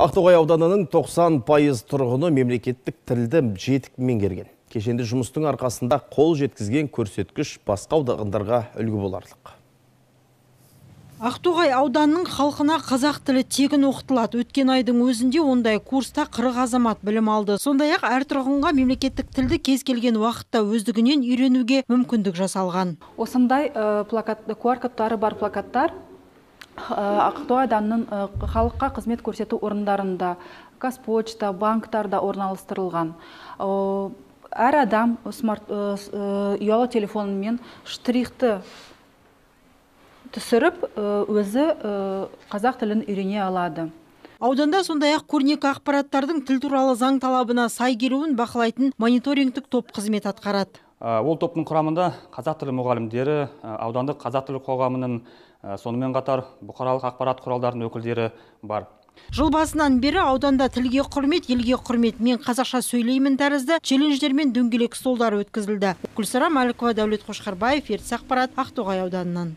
Ақтоғай ауданының 90% тұрғыны мемлекеттік тілді жетік меңгерген. Кешенді жұмыстың арқасында қол жеткізген көрсеткіш басқа аудандарға үлгі боларлық. Ақтоғай ауданының халқына қазақ тілі тегін оқытылады. Өткен айдың өзінде ондай курста 40 азамат білім алды. Сондай-ақ әр тұрғынға мемлекеттік тілді кез келген уақытта өздігінен үйренуге мүмкіндік жасалған. Осындай плакат, QR-кодтары бар плакаттар Ақтоғай ауданының халыққа қызмет көрсету орындарында, Қазпочта, банктарда орналастырылған. Әр адам смарт ұялы телефонымен штрихты түсіріп, өзі қазақ тілін үйрене алады. Ауданда сондай-ақ көрнекі ақпараттардың тіл туралы заң талабына сай келуін бақылайтын мониторингтік топ қызмет атқарады. Ол топтың құрамында қазақ тілі мұғалімдері, аудандық қазақ тілі қоғамының, сонымен қатар бұқаралық ақпарат құралдарының өкілдері бар. Жыл басынан бері ауданда «Тілге құрмет, елге құрмет», «Мен қазақша сөйлеймін» тәрізді челлендждер мен дөңгелек столдар өткізілді. Гүлсара Мәлікова, Дәулет Қошқарбаев, Ертіс ақпарат, Ақтоғай ауданынан.